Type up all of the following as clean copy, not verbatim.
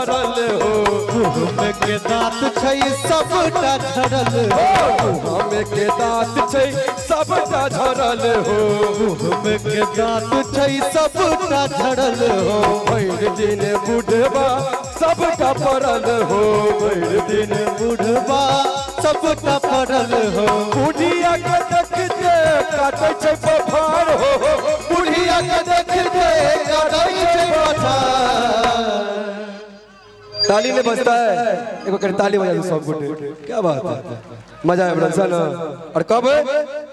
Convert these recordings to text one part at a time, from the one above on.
झरल हो। मुँह के दांत छै सबटा झरल हो। मुँह के दांत छै सबटा झरल हो। मुँह के दांत छै सबटा झरल हो। भरि दिन बुढ़बा सबटा पड़ल हो। भरि दिन बुढ़बा सबटा पड़ल हो। बुढ़िया के देखते काटै छै पफार हो। बुढ़िया के देखते काटै छै पठार। ताली नहीं बजता है, एक बार ताली बजा दो सब गोटे। क्या बात है, मजा आबि रहल छै ना। और कब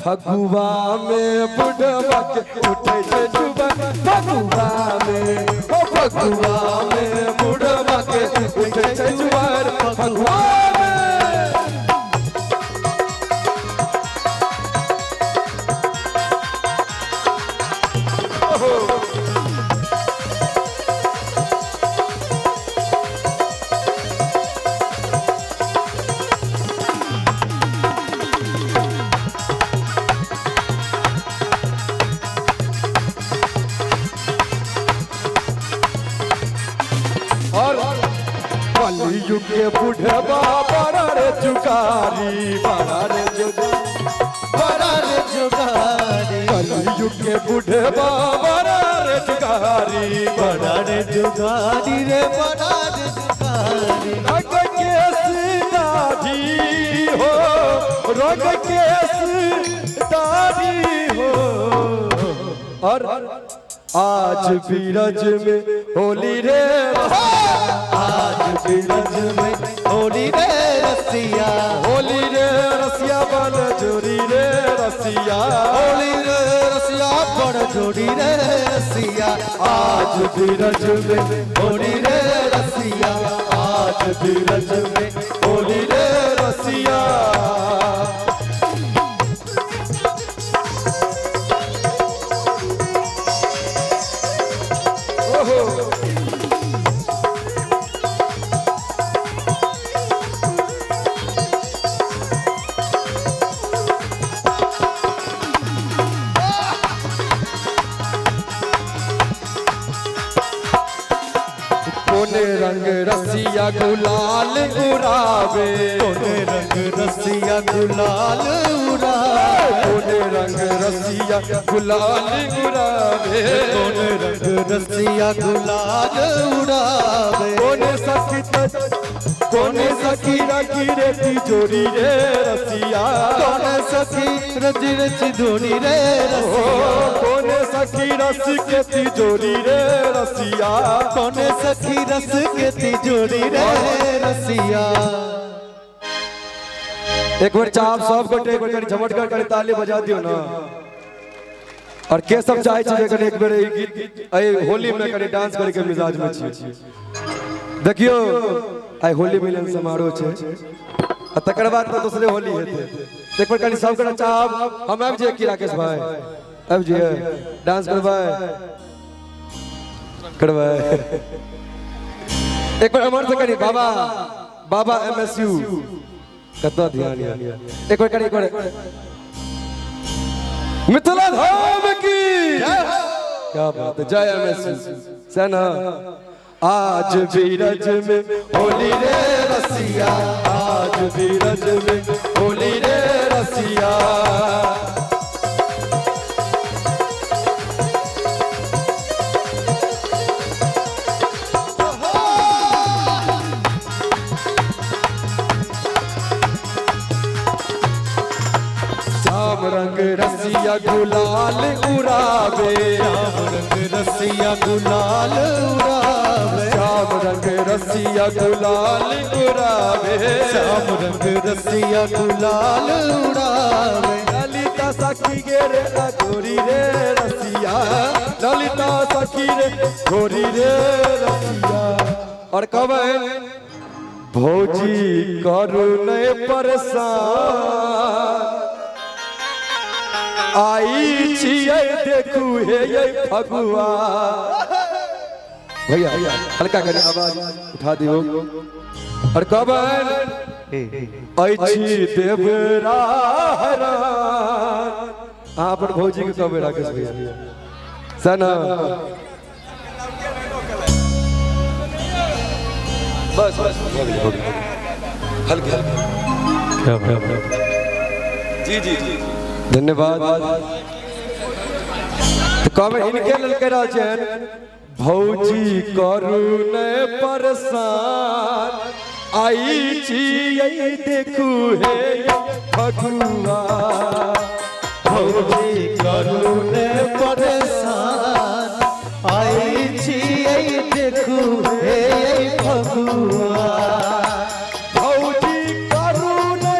फगुआ में बुढ़वा के उठै छै जुबा, फगुआ में ओ फगुआ में बुढ़वा के उठै छै जुबान, फगुआ में। और कलयुग के बुढ़वा बड़ा रे जुगारी, बड़ा रे जुगारी, बड़ा रे जुगारी। कलयुग के बुढ़वा बड़ा रे जुगारी, बड़ा रे जुगारी रे बड़ा रे जुगारी। रंग केस दाढ़ी हो, रंग केस दाढ़ी हो। और आज बीरज में होली रे, आज बीरज में होली रे रसिया। होली रे रसिया बन जोरी रे रसिया। होली रे रसिया बड़ जोड़ी रे रसिया। आज बीरज में होली रे रसिया। आज बीरज में होली रे रसिया। ओहो कोने रंग रसिया गुलाल उड़ावे, कोने रंग रसिया गुलाल उड़ावे। कोने रंग रसिया गुलाल उड़ावे। कोने रंग रसिया गुलाल उड़ावे। कोने सखी कोने सखी रखी रे तिजोरी रे रसिया। कोने सखी रज रच धोनी रे रसिया। कोने सखी रस के तिजोरी रे रसिया। कोने सखी रस के तिजोरी रे रसिया। एक बार चाप सब गोटे एक बार झमट कर ताली बजा दियो ना। और के सब चाहे छी जे एक बेर ई गीत एहि होली में कनि डांस करे के मिजाज में छी। देखियो आइ होली मिलन समारोह छै आ तकर बाद तऽ दोसरे होली हेतै। एक बार कनि सब गोटे चाहब हम आबि जाइए की राकेश भाई आबि जाइए डांस करबै करबै। एक बार अमर से कनि बाबा बाबा एमएसयू कतऽ ध्यान यऽ। एक बार कनि एक बार मिथिला धाम की क्या बात है, जय एमएसयू सेना। आज बीरज में होली रे रसिया, आज बीरज में होली रे रसिया। श्याम रंग रसिया गुलाल उड़ावे, श्याम रंग रसिया गुलाल उड़ावे। श्याम रंग रसिया गुलाल उड़ावे। श्याम रंग रसिया गुलाल उड़ावे। ललिता सखी गे रे गोरी रे रसिया, ललिता सखी रे गोरी रे रसिया। और कब भौजी करू नहीं परेशान, आई छियै देखू हे ये फगुआ। भैया हल्का कनि आवाज उठा दियो। और कब अछि देवरा अहाँ अपन भौजी के कहबै राकेश भैया सना। बस बस, हो गेलै, हो गेलै। हल्के हल्के। जी जी जी, धन्यवाद। तऽ कहबै हिनके लेल कहि रहल छियनि, भौजी करू ने परेशान, आई छियै देखू हे फगुआ। भौजी करू ने परेशान, आई छियै देखू हे फगुआ। भौजी करू ने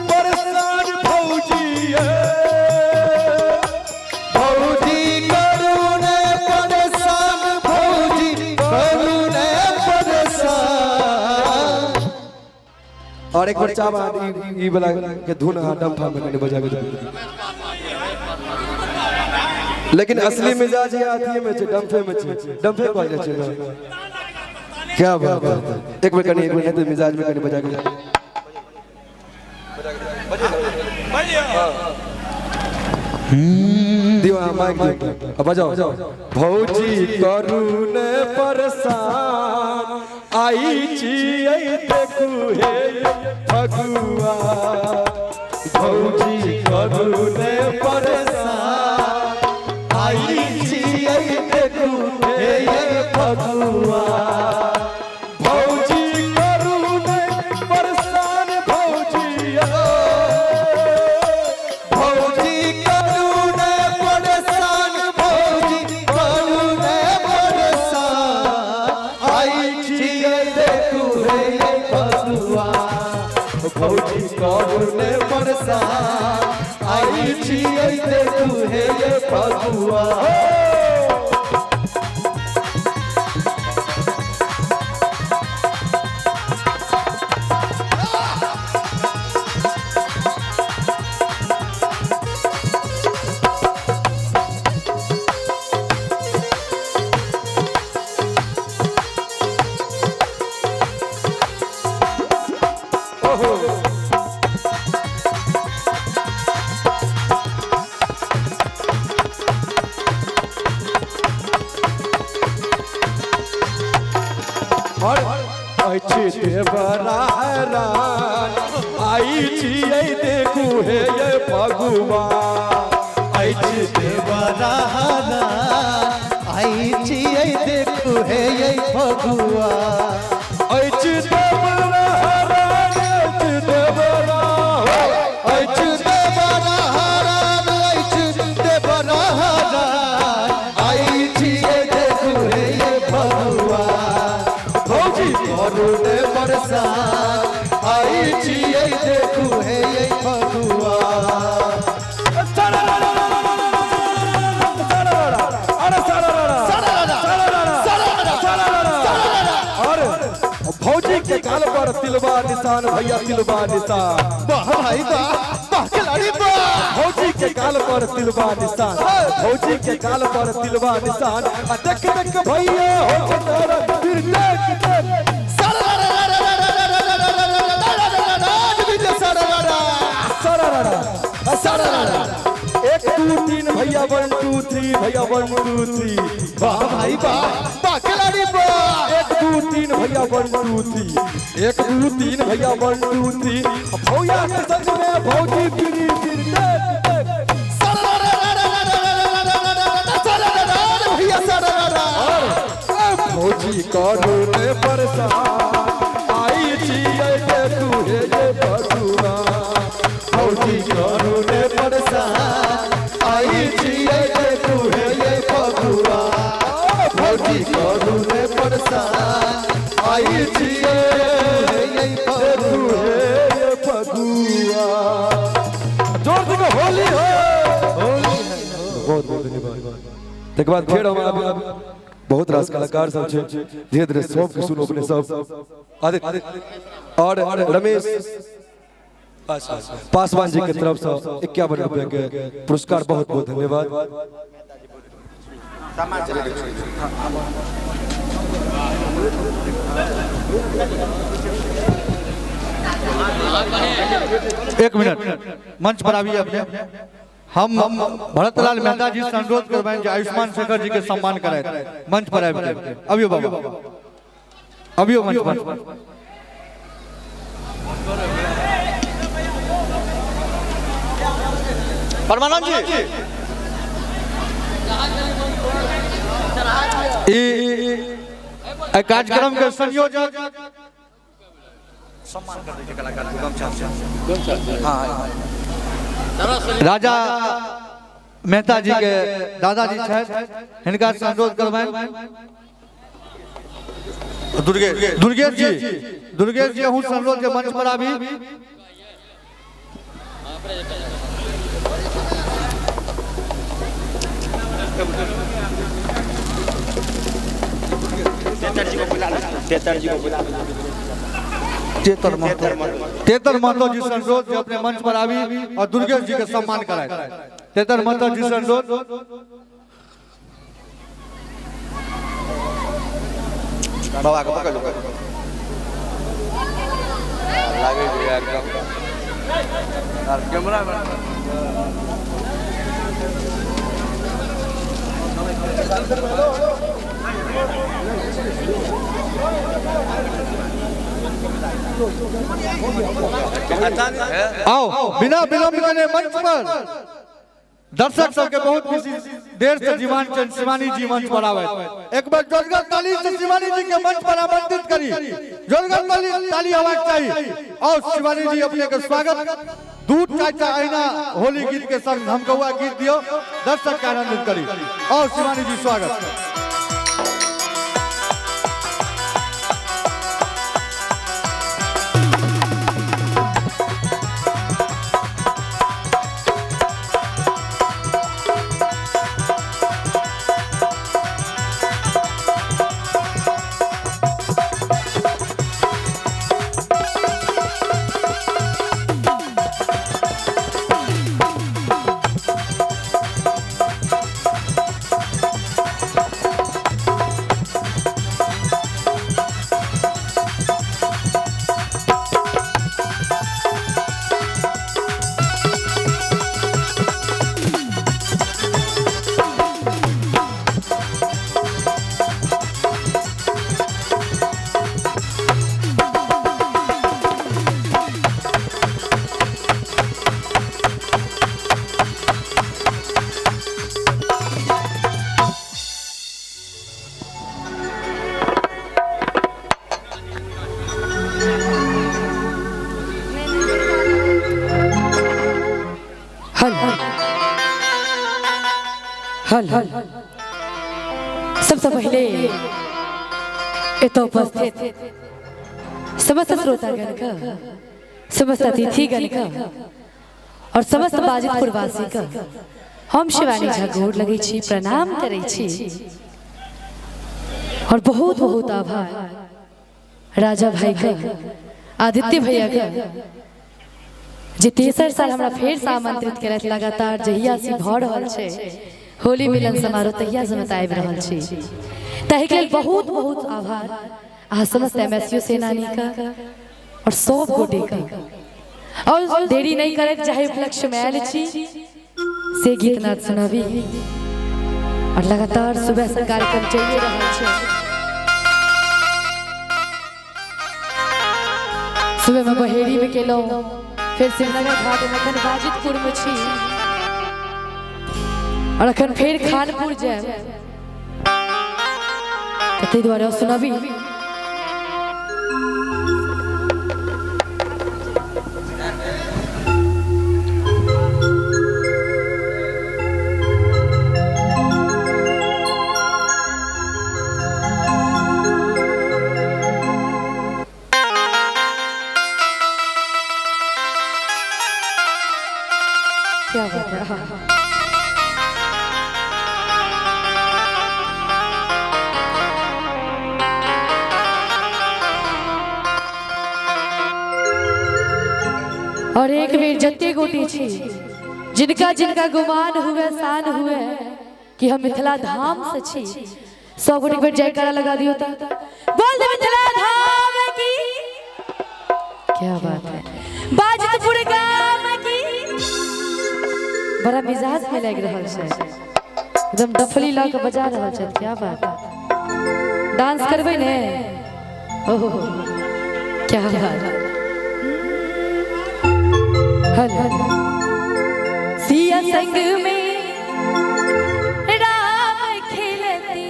परेशान, भौजी भौजी करू ने परेशान, भौजी करू ने परेशान। और एक बार चाह ई वाला के धुन अहाँ डम्फा में कनि बजा के दियौ। लेकिन असली मिजाज ये अथिये में छै, डम्फे में छै। डम्फे कहल जाइ छै ने? क्या बात है। एक बेर कनि, एक बेर नहीं तऽ मिजाज में कनि बजा के दियौ। दियौ अहाँ माइक दियौ। अब बजाओ। भौजी करू ने परेशान, आई छियै देखू हे फगुआ। भौजी करू ने परेशान, आई छियै देखू हे फगुआ। भौजी करू ने परेशान, भौजी भौजी करू ने परेशान, भौजी करू ने परेशान, आई छियै देखू हे फगुआ। भौजी करू ने परेशान, आई छियै देखू हे फगुआ। ओहो। और अछि देवरा हैरान, आई छियै देखू हे ये फगुआ। अछि देवरा आई छियै देखू हे फगुआ। अछि देवरा हैरान, अछि देवरा हो, अछि देवरा हरान, अछि देवरा हरान, आई छियै देखू हे फगुआ। भौजी करू ने परेशान, आई छियै देखू हे फगुआ। अरे और भौजी के गाल पर तिलबा निशान, भैया तिलबा निशान। वाह भाई वाह, वाह खिलाड़ी वाह। भौजी के गाल पर तिलबा निशान, भौजी के गाल पर तिलबा निशान, आ देख देख भैया हो तारा फिर देख देख। सरारा सरारा। 1 2 3 भैया, 1 2 3 भैया, 1 2 3। वाह भाई वाह, वाह खिलाड़ी वाह। 1 2 3 भैया, 1 2 3, 1 2 3 भैया, 1 2 3। भैया के संग में भौजी फिरी फिर देख देख। भैया सरारा। भौजी करू ने परेशान, आई छियै देखू हे ये फगुआ। भौजी करू ने परेशान, आई छियै देखू हे फगुआ। भौजी करू ने परेशान, आई छियै देखू हे ये फगुआ। जोर से कहो, होली हो। बहुत बहुत धन्यवाद। तकर बाद फेर हम आबि बहुत रास कलाकार सब छै, धीरे धीरे सबके सुनो अपने सब। आदित्य और रमेश पासवान जी के तरफ से 51 रुपए के पुरस्कार, बहुत बहुत धन्यवाद। एक मिनट मंच पर आबिए अपने। हम भरतलाल मेहता जी से अनुरोध करबनि जे आयुष्मान शेखर जी के सम्मान कराए मंच पर आबि के अबियो बाबा। अबियो मंच पर। परमानंद जी, ई एहि कार्यक्रम के संयोजक सम्मान कर दीजिए कलाकार को गमछा से। हाँ राजा मेहता जी के दादाजी छथि, हिनका से अनुरोध करबनि। दुर्गेश, दुर्गेश जी, दुर्गेश जी अहूँ से अनुरोध के मंच पर आबी। तेतर जी को बुला। तेतर महतो, तेतर महतो जी से अनुरोध जे अपने मंच पर आबी और दुर्गेश जी के सम्मान कराए। तेतर महतो जी से अनुरोध। बाबा के पकड़ लो। आओ बिना विलंब के मंच पर दर्शक सबके बहुत बेसी देर से जीवन चंद शिवानी जी मंच पर आवे। एक बार जोरगर ताली से शिवानी जी के मंच पर आमंत्रित करी। जोरगर ताली, ताली आवाज चाहिए। और शिवानी जी अपने के स्वागत दूध चाचा अहिना होली गीत के संग धमकौआ गीत दियो, दर्शक के आनंदित करी। और शिवानी जी स्वागत। हल हल हल। सबसे पहले एतऽ उपस्थित समस्त श्रोतागण का, समस्त अतिथिगण का और समस्त बाजितपुरवासी का हम शिवानी झा गोर लगै छी, प्रणाम करै छी और बहुत बहुत आभार राजा भाई का, आदित्य भैया का, जे तेसर साल हमरा फेर से आमंत्रित करैत लगातार जहिया से भऽ रहल छै होली मिलन समारोह तहिया से हम आबि रहल छी। ताहिके लेल बहुत बहुत आभार अहाँ समस्त एमएसयू सेनानी का और सब गोटे का। और देरी नहीं करैत जाहि उपलक्ष्य में आयल छी से गीत नाद सुनाबी और लगातार सुबह से कार्यक्रम चलिए रहल छै। सुबह में बहेड़ी में केलहुँ, फिर शिवनगर घाट में, अखन बाजितपुर में छी और अखन फिर खानपुर जायब, ताहि दुआरे सुनाबी। क्या बात है। और एक बेर जते गोटी छी जिनका जिनका गुमान हुए शान हुए कि हम मिथिला धाम से छी, सब गोटे एक बेर जयकारा लगा दियो ता बोल दे मिथिला धाम की। क्या बात है। बाजितपुर गाम की बड़ा मिजाज में लागि रहल छै, एकदम डफली लऽ के बजा रहल छै। क्या बात है। डांस करबै ने? ओहो क्या बात। हेलो सिया संग में राम खेलती।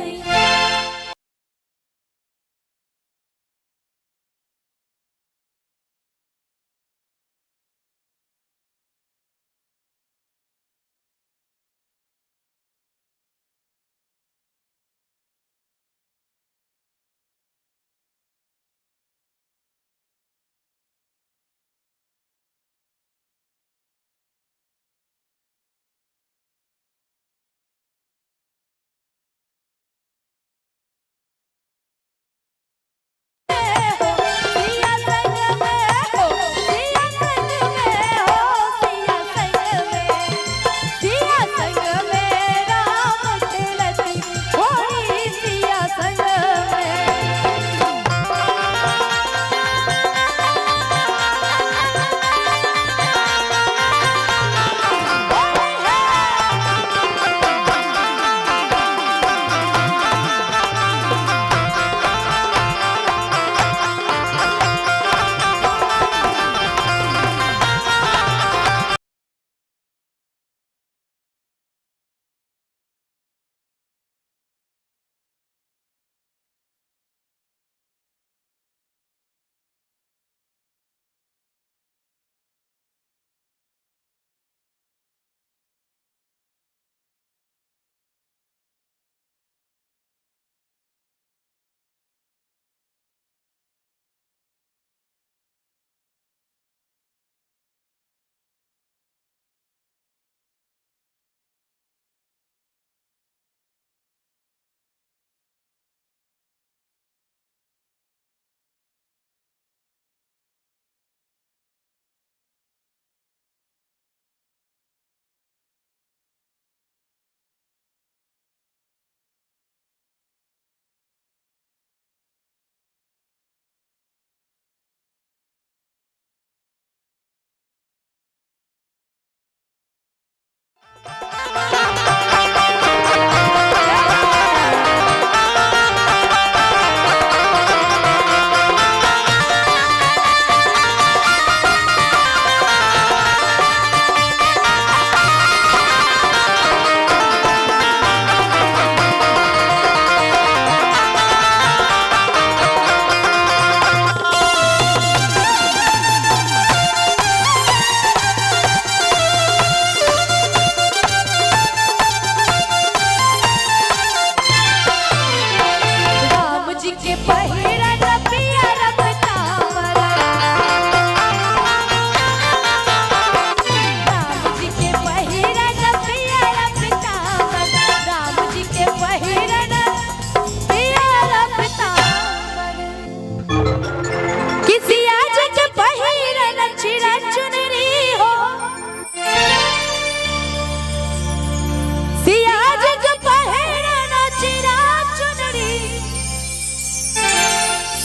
सिया संग में हो, सिया संग में हो, सिया संग में, सिया संग में राम खेलती होली सिया संग में। राम जी के पहिरन पियर पीताम्बर, राम जी के पहिरन पियर पीताम्बर, राम जी के पहिरन पियर पीताम्बर। किसी आज के पहिरन चिरा चुनरी हो, सियाज के पहिरन चिरा चुनरी,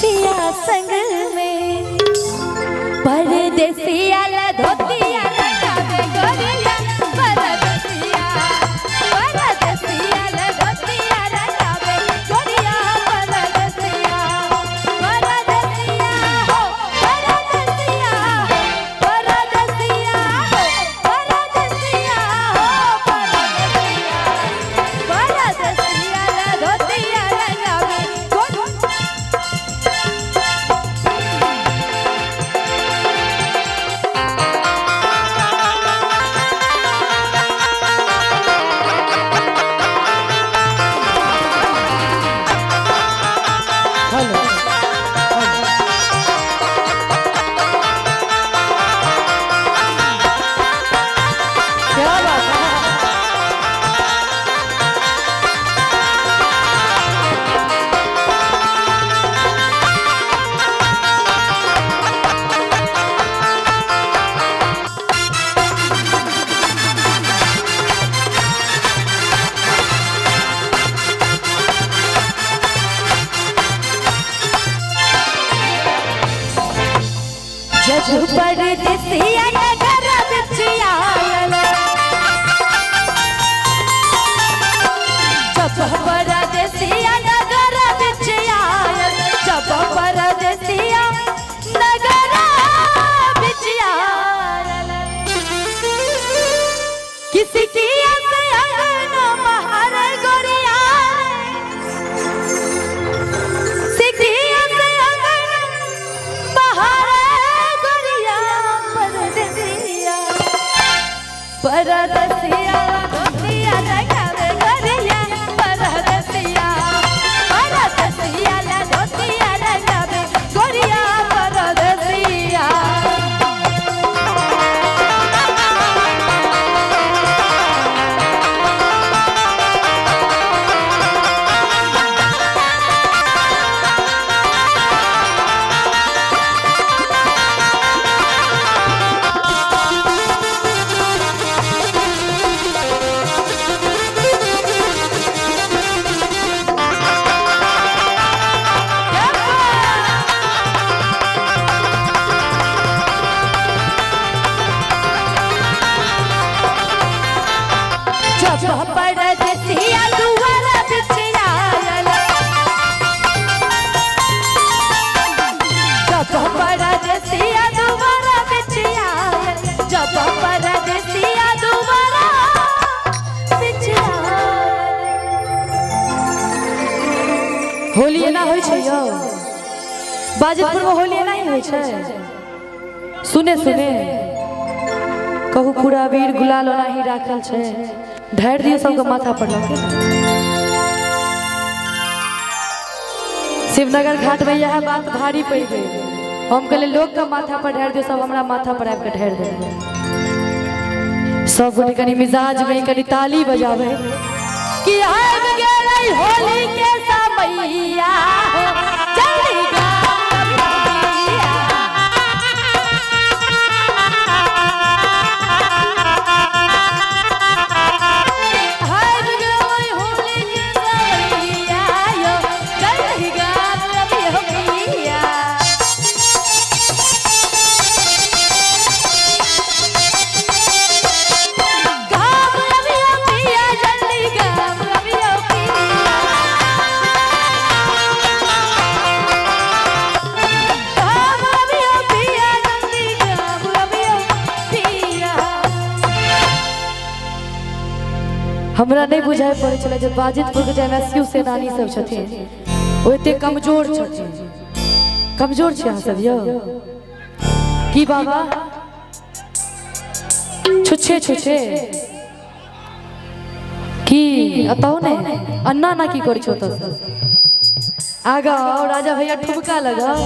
सिया संग में परदेसिया ला धोतिया लगावे गोरिया परदेसिया, परदेसिया ला धोतिया लगावे गोरिया परदेसिया, परदेसिया हो, परदेसिया हो, परदेसिया हो, परदेसिया हो, परदेसिया, परदेसिया ला धोतिया लगावे गोरिया। हेलो क्या बात है। जब परदेसिया नगर बिच आयल, जब परदेसिया नगर बिच आयल, जब परदेसिया परदसिया धोतिया रंगावे गोरिया परदसिया परदसिया ला धोतिया रंगावे गोरिया परदसिया। जब परदसिया दुआरा बिछिया आयल जब परदसिया दुआरा बिछिया आयल जब परदसिया दुआरा बिछिया आयल। होली एना होइ छै यौ बाजितपुर में होली एना ही होइ छै। सुने सुने कहू पूरा वीर गुलाल ओना ही राखल छै ढारि दियौ सबके माथा पर लऽ के। शिवनगर घाट में यह बात भारी पड़ि गेल। हम कहले लोग के माथा पर ढारि दियौ सब हमरा माथा पर आबि के ढारि देलकै। सब गोटे कनी मिजाज में कनी ताली बजाबै कि आबि गेलै होली के समैया हो जल्दी गाबिया। आबि गेलै होली के समैया यो जल्दी गाबिया। गाम रबिया पिया जल्दी गाम रबिया पिया गाम रबिया पिया जल्दी गाम रबिया पिया। हमरा नहि बुझाइ पड़ै छलै जे बाजितपुर के जे एमएसयू सेनानी सब छथिन ओ एते कमजोर छथिन। कमजोर छी अहाँ सब यौ की बाबा छुछे छुछे की अतौ ने अन्ना ना की करै छौ ओतऽ आगा आओ राजा भैया ठुमका लगाओ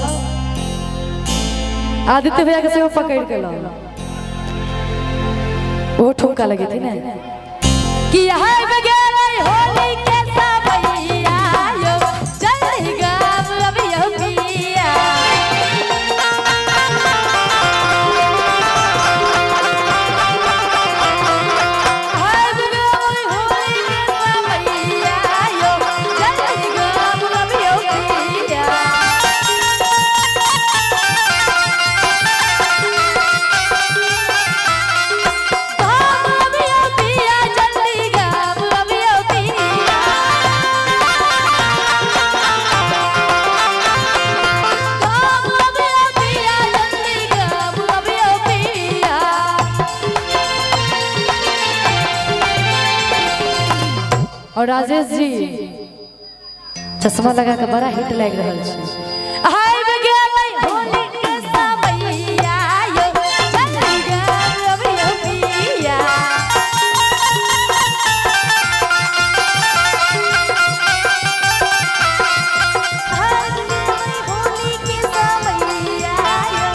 आदित्य भैया के सेहो पकड़ के लाओ ओहो ठुमका लगेथिन ने कि आबि गेलै होली के समैया यो जल्दी गाम रबिया पिया। आबि गेलै होली के समैया यो जल्दी गाम रबिया पिया। गाम रबिया पिया जल्दी गाम रबिया पिया गाम रबिया पिया जल्दी गाम रबिया पिया। और राजेश जी चश्मा लगा के बड़ा हिट लागि रहल छै। आबि गेलै होली के समैया यो जल्दी गाम रबिया पिया। आबि गेलै होली के समैया यो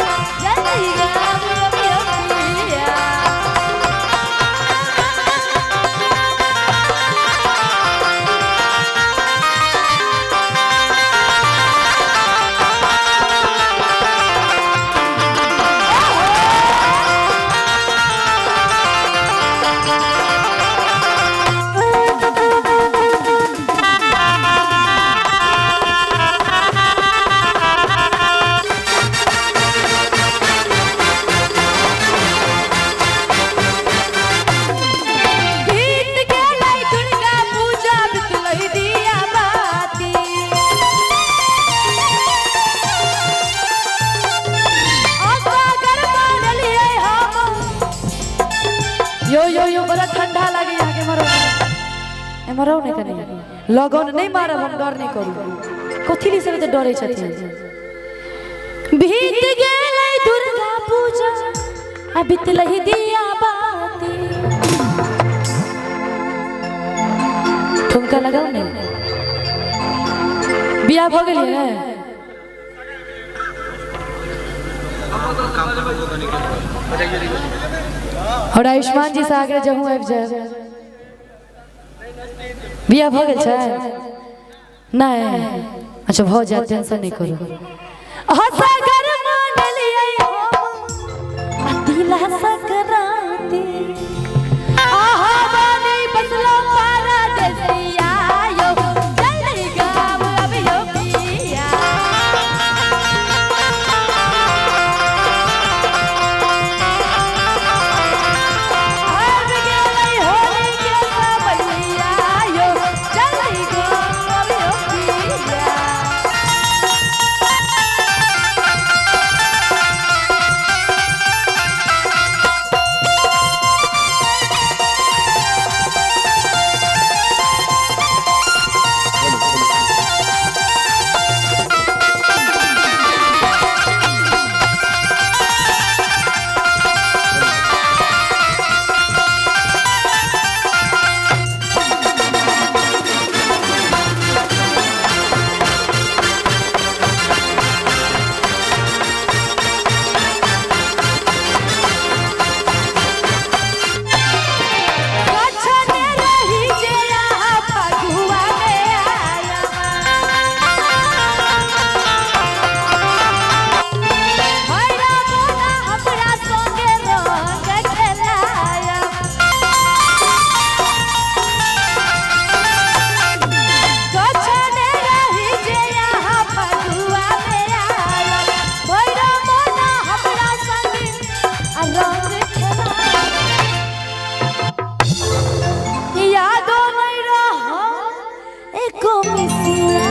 जल्दी गाम रबिया पिया। बीत गेलै दुर्गा पूजा बितलै दिया बाती असागर मानलियै हम। यो यो यो बड़ा ठंडा लागे यहाँ के मरो एमहर आउ ने कनी लगन नहीं मारब हम डर नहीं करू कथी लिए सब एते डरै छथिन। बीत गेलै दुर्गा पूजा आ बितलै दिया बाती। ठुमका लगाउ ने। बियाह भऽ गेल ने? और आयुष्मान जी से आग्रह जहूँ आबि जाए। बियाह भऽ गेल छै? नहि, अच्छा भऽ जायत, टेंशन नहि करू। हसगर मानलियै हम आ तिला संक्रांति, आहा बानी बसलो परदेसिया यो, जल्दी गाम अबियो पिया। आबि गेलै होली के समैया यो, जल्दी गाम अबियो पिया। गछने रही जे आहा फगुआ में आया। भैरा बोला हमरा संगे रंग खेलाया। गछने रही जे आहा फगुआ में आया। भैरा बोला हमरा संगे रंग खेलाया। यादो नहीं रहल एको मिसिया,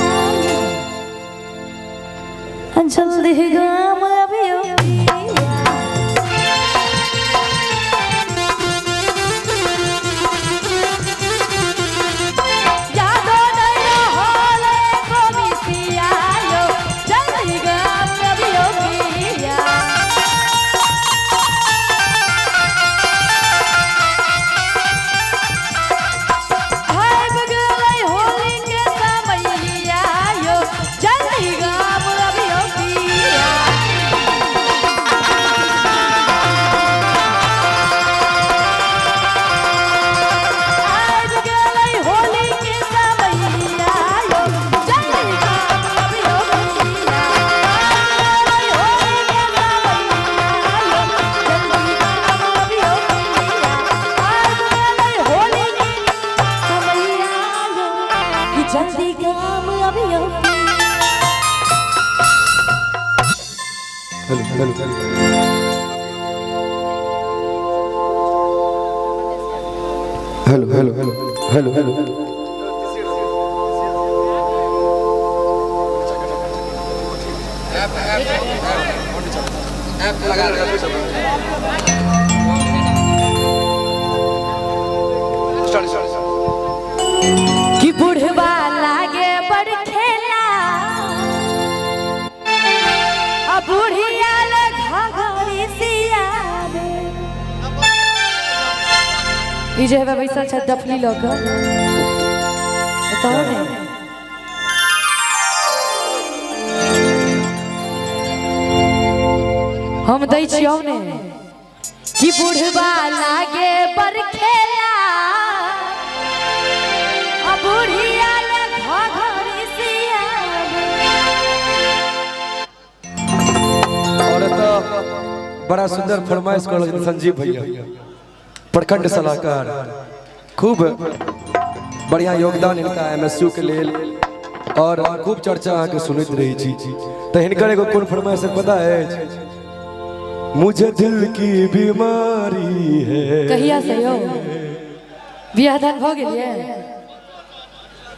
जल्दी गाम अबियो पिया। यादो नहीं रहल एको मिसिया यो, जल्दी गाम अबियो पिया। आबि गेलै होली के समैया यो, जल्दी गाम अबियो पिया। आबि गेलै होली के समैया यो, जल्दी गाम अबियो पिया। आबि गेलै होली के समैया यो, जल्दी गाम अबियो पिया। आबि गेलै होली के समैया यो, कि जल्दी गाम अबियो पिया। Hello hello hello hello hello hello कि बुढ़वा लागे बड़ खेला, आ बुढ़िया लग घाघरी सियावे। ई जे हेबे बैसल छै डफली लऽ कऽ, बताउ ने। हम दै छियौ ने। कि बुढ़वा लागे बड़ खेला, आ बुढ़िया लग घाघरी सियावे। और एतऽ बड़ा सुंदर फरमाइश करल संजीव भैया, प्रखंड सलाहकार, खूब बढ़िया योगदान हिनका एमएसयू के लेल और खूब चर्चा अहाँके सुनैत रहै छी। तऽ हिनकर एगो कोन फरमाइश है पता अछि? मुझे दिल की बीमारी है। कहिया से यौ बियाह दान भऽ गेल ये?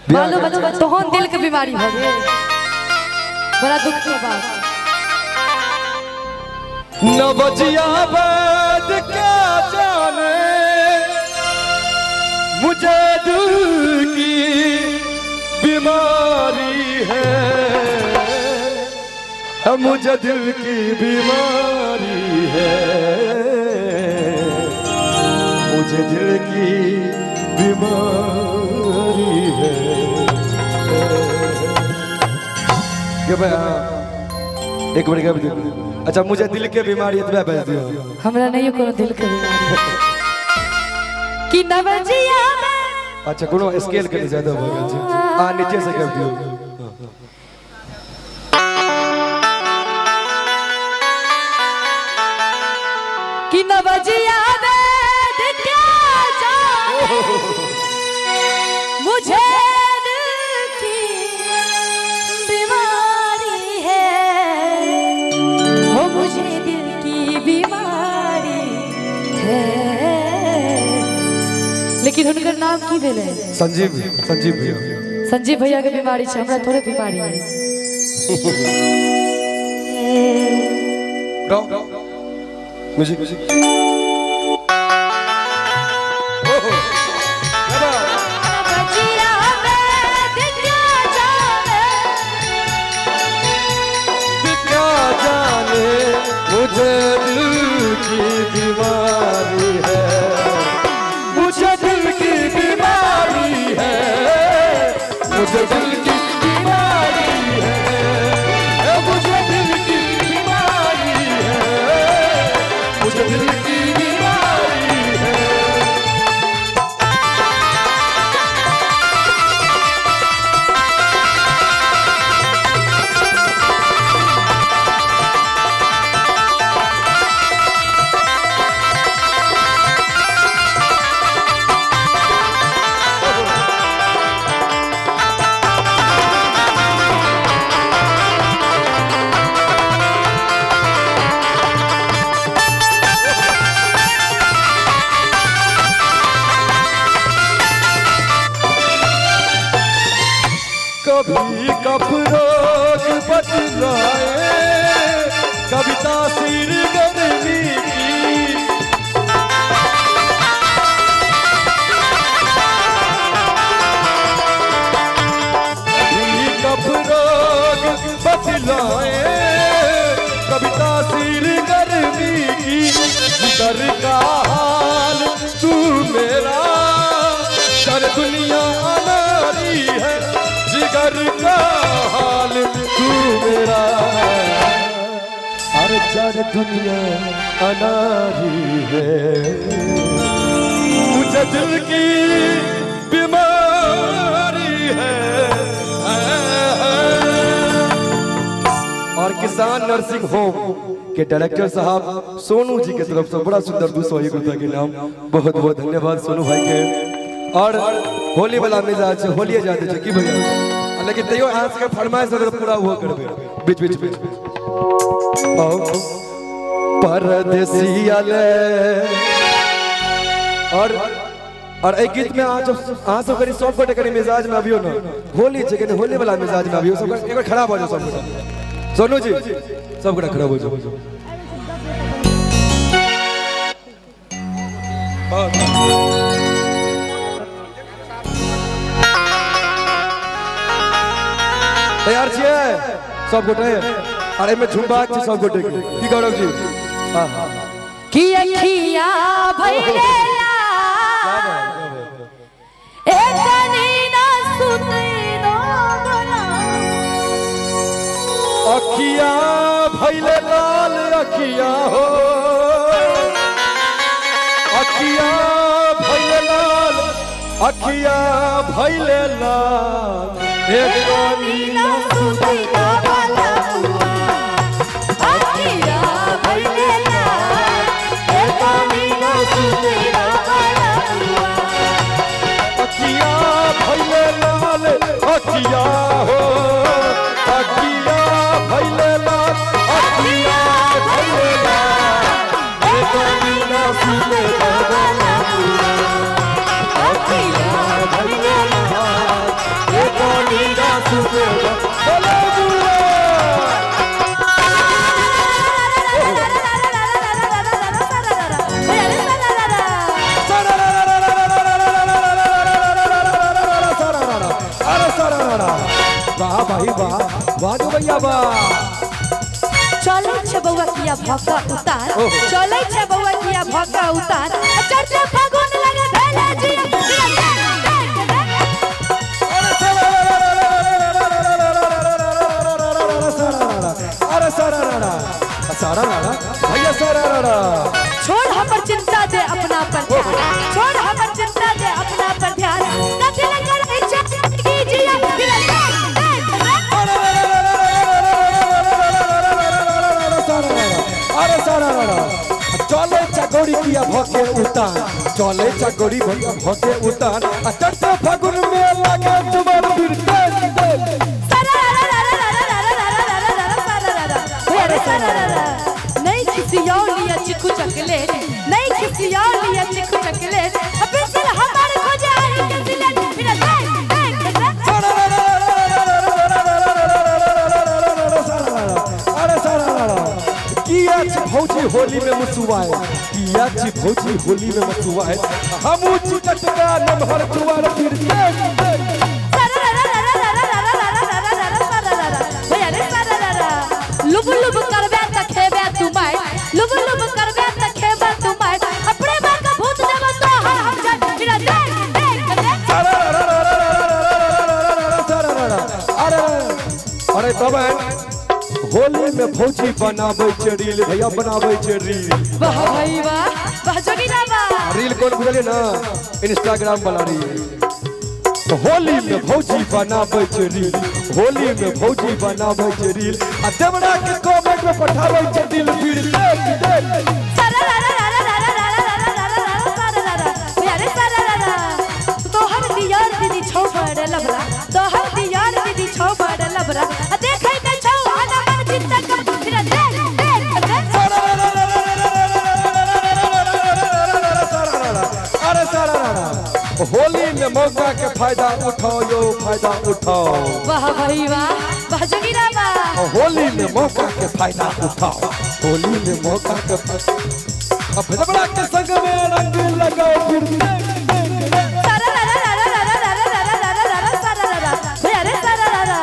बालो बच्चा तहन दिल के बीमारी भऽ गेल, बड़ा दुख के बात। नवजिया बैद क्या जाने मुझे दिल की बीमारी है, मुझे दिल की बीमारी है, मुझे दिल की बीमारी है। के भाई हाँ, एक बार गाबि दियौ। अच्छा मुझे दिल के बीमारी एतबे बाजि दियौ। हमरा नहीं कोनो दिल के बीमारी कि नवजिया में। अच्छा कोनो स्केल कनी ज्यादा भऽ गेल छै, अहाँ नीचे से गाबि दियौ। कि नवजिया में क्या जाने मुझे दिल की बीमारी है, वो मुझे दिल की बीमारी है। लेकिन उनकर नाम की भेलै? संजीव, संजीव भैया। संजीव भैया के बीमारी छै, हमरा थोड़े बीमारी है। म्यूजिक। नवजिया में क्या जाने क्या जाने मुझे दिल की बीमारी है, मुझे दिल की बीमारी है, मुझे दिल की बीमारी है, मुझे दिल की बीमारी है, मुझे दिल की बीमारी है। कभी कफ रोग बतलाए, कभी तासीर गर्मी की, कभी कफ रोग बतलाए, कभी तासीर गर्मी की, जिगर का हाल तू मेरा चल दुनिया अनारी है, जिगर का हाल तू मेरा अरे चल दुनिया अनारी है, मुझे दिल की बीमारी है। और किसान नर्सिंग होम के डायरेक्टर साहब सोनू जी के तरफ से बड़ा सुंदर 201 रुपए के नाम, बहुत बहुत धन्यवाद सोनू भाई के। और होली वाला मिजाज छै, होलिये जाते छै की भैया, लेकिन तैयो अहाँ सबके फरमाइश रहत तऽ पूरा ओहो करबै बीच बीच में। आओ परदेसिया ले। और एहि गीत में अहाँ सब कनि सब गोटे कनि मिजाज में अबियौ ने, होली छै कनि होली वाला मिजाज में अबियौ, सब एक बेर खड़ा भऽ जाउ सब गोटे। सोनू जी सब गोटे खड़ा भऽ जाउ। तैयार छियै सब गोटे? और एहिमे झुमबाक छै सब गोटे के, की गौरव जी? हाँ हाँ। कि अखिया भइले एकनी ना सुते दो बला, अखिया भइले लाल अखिया हो, अखिया भइले लाल अखिया भइले लाल, एकनी ना सुते दो बला, अखिया भइले लाल एकनी ना सुते दो बला, अखिया भइले लाल अखिया हो, अखिया भइले लाल अखिया भइले लाल, एकनी ना सुते दो बला, अखिया भइले लाल एकनी ना सुते दो बला। वाह भाई वाह, वाह जो भैया वाह। चलै छै बौआ किया भक्का उतार, चलै छै बौआ किया भक्का उतार, चढ़ते फागुन लगे भेले जिया। सारा रारा भैया सारा रारा। छोड़ हमर चिंता दे अपना पर ध्यान, छोड़ हमर चिंता दे अपना पर ध्यान, कथी लग रही की जिया फिर देख देख रे। अरे सारा रारा चले चकोरी किया भके उतान, चले चकोरी भैया भके उतान, आ चढ़ते फागुन में लागे तुम्हार फिर देख देख। सारा रा रा रा रा रा रा रा रा रा रा सारा रा रा अरे सारा रा रा। नहीं खिसियाओ लिया चिकू चॉकलेट, नहीं खिसियाओ लिया चिकू चॉकलेट, अब पेंसिल हमार खोजे आई के सिलेट फिर देख देख रे। सारा रा रा रा रा रा रा रा रा रा सारा रा रा। अरे सारा रा रा किया छी भौजी होली में मुसुआए, किया छी भौजी होली में मुसुआए, हमू चिकटका नमहर चुआर फिर देख देख। सारा रा रा रा रा रा रा रा रा रा रा रा सारा रा रा भैया रे सारा रा रा। लुब लुब करबे त खेबे तू मार, लुब लुब करबे त खेबे तू मार, अपने मां का भूत देब तो हर हम जान फिर देख देख रे। सारा रा रा रा रा रा रा रा रा सारा रा रा। अरे अरे बबन होली में भौजी बनाबै छै रील, भैया बनाबै छै रील। वाह भाई वाह, वाह जोगीरा वाह। रील कोन बुझलियै ना, इंस्टाग्राम वाला रील। तो होली में भौजी बनाबै छै रील, होली में भौजी बनाबै छै रील, आ देवरा के कमेंट में पठाबै छै दिल फिर देख देख। सारा रा रा रा रा रा रा रा रा रा रा रा सारा रा रा भैया रे सारा रा रा। तोहर दियार दीदी छौ बड़ लबरा, तोहर दियार दीदी छौ बड़ लबरा, आ देखै नै छौ आना मन चिंता कर फिर देख देख रे। सारा रा रा रा रा रा रा रा सारा रा रा। अरे सारा रा रा होली में मौका के फायदा उठाओ यो फायदा उठाओ। वाह भाई वाह, वाह जोगीरा वाह। होली में मौका के फायदा उठाओ, होली में मौका के फायदा, अब देवरा के संग में रंग लगाओ फिर देख देख रे। सारा रा रा रा रा रा रा रा रा रा रा रा सारा रा रा भैया रे सारा रा रा।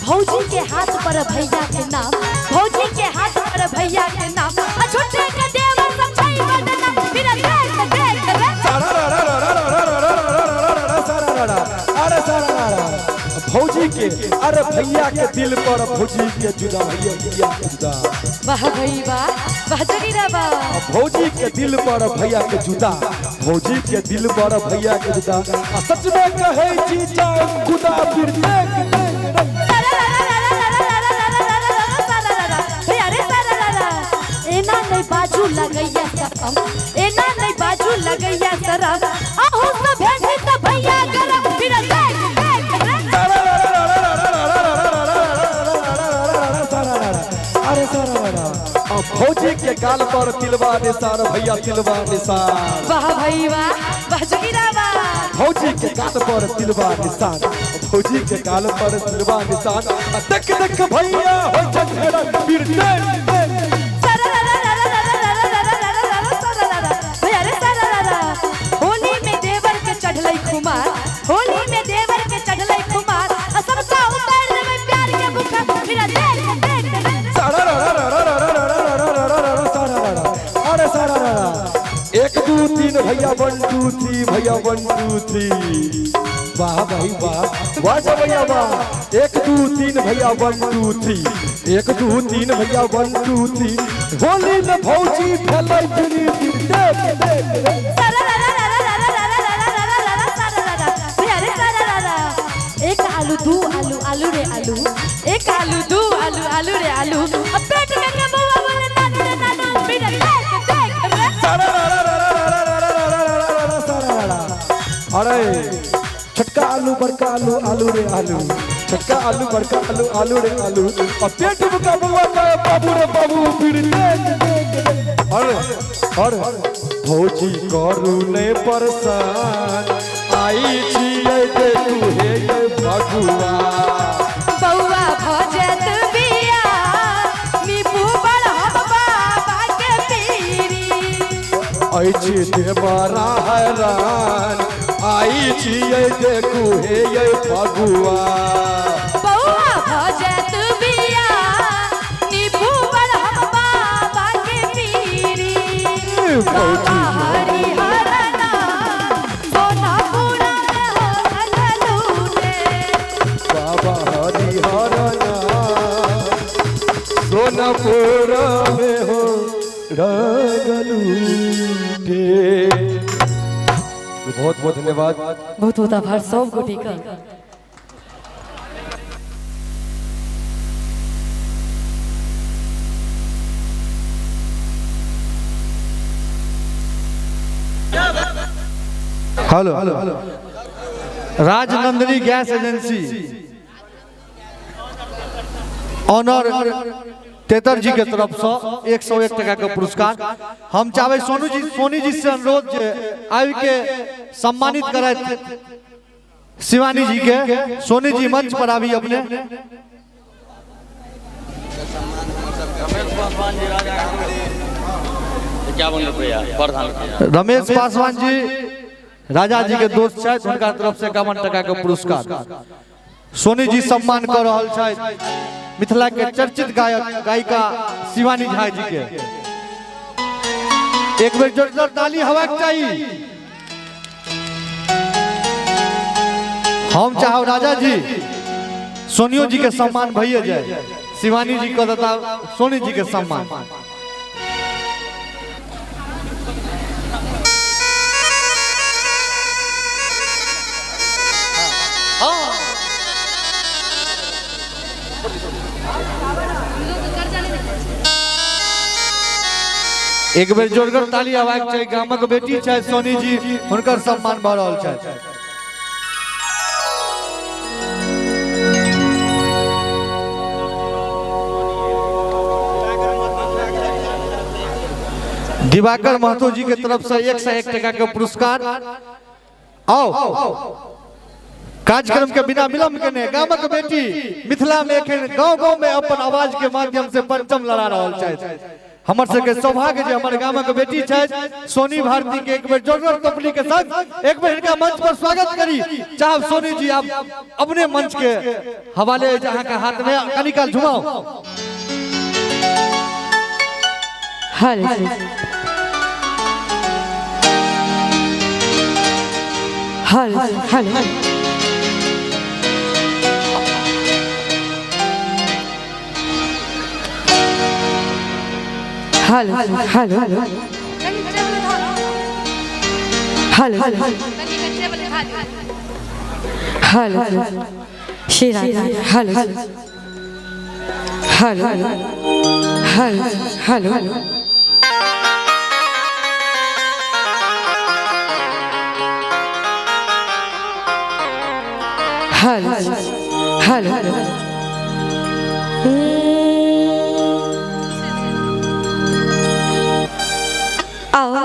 भौजी के हाथ पर भैया के नाम, भौजी के हाथ पर भैया के नाम, आ छोटे के देवर सब छै बदनाम फिर देख देख रे। सारा रा रा रा रा रा रा रा रा रा रा रा सारा रा रा। अरे सारा रा रा भौजी के अरे भैया के दिल पर भौजी के जुदा, भैया भैया के जुदा। वाह भाई वाह, वाह जोगीरा वाह। भौजी के दिल पर भैया के जुदा, भौजी के दिल पर भैया के जुदा, आ सच में कहे छी जान खुदा फिर देख देख रे। सारा रा रा रा रा रा रा रा रा रा रा सारा रा रा भैया रे सारा रा रा। एना नहीं बाजू लगैया सरम, एना नहीं बाजू लगैया सरम, आहू सब भेजी त भैया गरम फिर देख देख रे। सारा रा रा रा रा रा रा रा रा रा रा रा सारा रा रा। अरे सारा रा रा आ भौजी के गाल पर तिलवा निसार, भैया तिलवा निसार। वाह भाई वाह, वाह जोगीरा वाह। भौजी के गाल पर तिलवा निशान, भौजी के गाल पर तिलवा निशान, आ देख देख भैया हो झगड़ा फिर देख देख। सारा रा रा रा रा रा रा रा रा रा रा रा सारा रा रा भैया रे सारा रा रा। होली में देवर के चढ़लै खुमार, होली में देवर के चढ़लै खुमार, आ सबका उतार देबै प्यार के बुखार फिर देख देख रे। सारा रा रा रा रा रा रा रा रा रा रा रा सारा रा रा। अरे सारा रा रा 1 2 3 भैया 1 2 3 भैया 1 2 3। वाह भाई वाह, वाह जा भैया वाह। 1 2 3 भैया 1 2 3, 1 2 3 भैया 1 2 3, होली में भौजी फैलै फिरी फिर देख देख रे। सारा रा रा रा रा रा रा रा रा रा रा रा सारा रा रा भैया रे सारा रा रा। 1 आलू 2 आलू आलू रे आलू, 1 आलू 2 आलू आलू रे आलू, अब पेट में के बउआ बोले नानू रे नानू फिर देख देख रे। सारा रा रा रा रा रा रा रा रा रा रा सारा रा रा। अरे छोटका आलू बड़का आलू आलू रे आलू, छोटका आलू बड़का आलू आलू रे आलू, और पेट में का बउआ का बाबू रे बाबू फिर देख देख रे। अरे अरे भौजी करू ने परेशान, आई छियै देखू हे ये फगुआ। बउआ भजत बिया नीबू बड़ हम बाबा के पीरी, अछि देवरा हैरान, आई छियै देखू हे ये फगुआ। बउआ भजत बिया नीबू बड़ हम बाबा के पीरी, बाबा हरिहर नाम सोनापुरा में हो लूटे। बाबा हरिहर नाम सोनापुरा में रंग लूटे। बहुत बहुत धन्यवाद। बहुत बहुत आभार सब गोटे का। Hello, Rajnandini gas agency owner Tetar ji के तरफ से 101 टका के पुरस्कार। हम चाहे सोनू जी, सोनी जी से अनुरोध जे आबि के सम्मानित करत शिवानी जी के। सोनी जी मंच पर आबी अपने। 51 रुपया प्रधान। रमेश पासवान जी राजा जी के दोस्त छथि, हुनका तरफ से 51 टका के पुरस्कार। सोनी जी सम्मान कर रहल छथि मिथिला के चर्चित गायक गायिका शिवानी झा जी के। एक बेर जोरदार ताली हवा के चाहिए। हम चाहब राजा जी सोनियो जी के सम्मान भइए जाए, शिवानी जी के देता सोनी जी के सम्मान। एक बेर जोरगर ताली आवाज छै। गामक बेटी छै सोनी जी, हुनकर सम्मान भऽ रहल छै। दिवाकर महतो जी के तरफ से 101 टका के पुरस्कार। आओ कार्यक्रम के बिना विलंब के ने गामक बेटी मिथिला में एखन गांव गांव में अपन आवाज के माध्यम से पंचम लड़ा रहल छथि। हमर सबके सौभाग्य जे हमर गामक बेटी छथि सोनी भारती के एक बेर जोरदार थपड़ी के संग एक बेर हिनका मंच पर स्वागत करी। चाहब सोनी जी आप अपने मंच के हवाले अछि अहाँ के हाथ में, कनिकाल झुमाओ। Hello hello hello hello hello hello hello Shri Radhe hello hello hello hello. Hello hello. आओ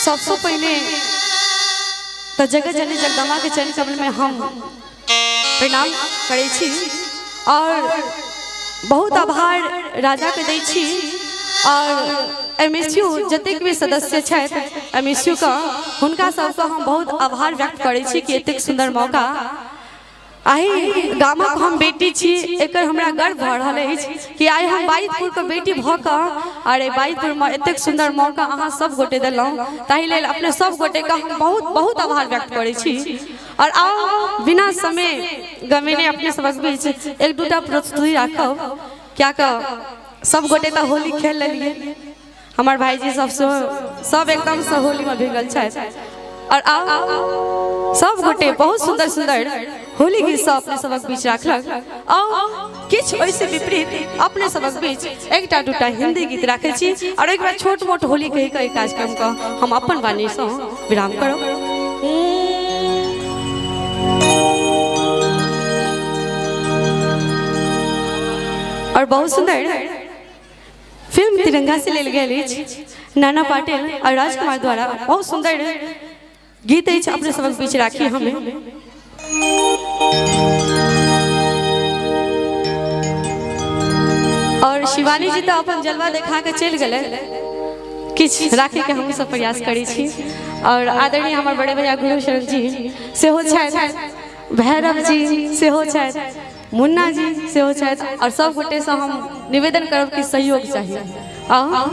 सबसे पहले तो जगह जननी जगदम्बा के चरण कमल में हम प्रणाम करै छी और बहुत आभार राजा के दै छी और एमएसयू जतेक भी सदस्य छथि एमएसयू का हुनका सबके हम बहुत आभार व्यक्त करै छी कि एतेक सुंदर मौका आइ गामक हम बेटी छी, एकर हमरा गर्व भऽ रहल अछि कि आइ हम बाजितपुर के बेटी भऽ कऽ अरे बाजितपुर में एतेक सुंदर मौका अहाँ सब गोटे देलहुँ, ताहि लेल अपने सब गोटे के हम बहुत बहुत आभार व्यक्त करै छी। और आओ बिना समय गमेने अपने सबक बीच एक दूटा प्रस्तुति राखब, क्या कह सब गोटे तऽ होली खेल लेलिए, हमार भाईजी सब सब एकदम से होली में भिगल छथि। और आओ सब गोटे बहुत सुंदर सुंदर होली गीत सब अपने सबक बीच राखलक। आओ किछु ओहिसँ विपरीत अपने सबक बीच एकटा दूटा हिंदी गीत राखै छी और एक बार छोट मोट होली कहि कऽ एहि कार्यक्रम के हम अपन वाणीसँ विराम करब। और बहुत सुंदर फिल्म तिरंगा से लेल गेल अछि नाना पाटिल और राजकुमार द्वारा बहुत सुंदर गीत अछि अपने सबक बीच राखी हमें। और शिवानी जी तो अपन जलवा देखा के चलि गेलै, किछु राखे के हम सब प्रयास करै छी। और आदरणीय हमर बड़े भैया गुरु शरण जी सेहो छथि, भैरव जी सेहो छथि, मुन्ना जी सेहो छथि और सब गोटे से हम निवेदन करब कि सहयोग चाहिए। आओ।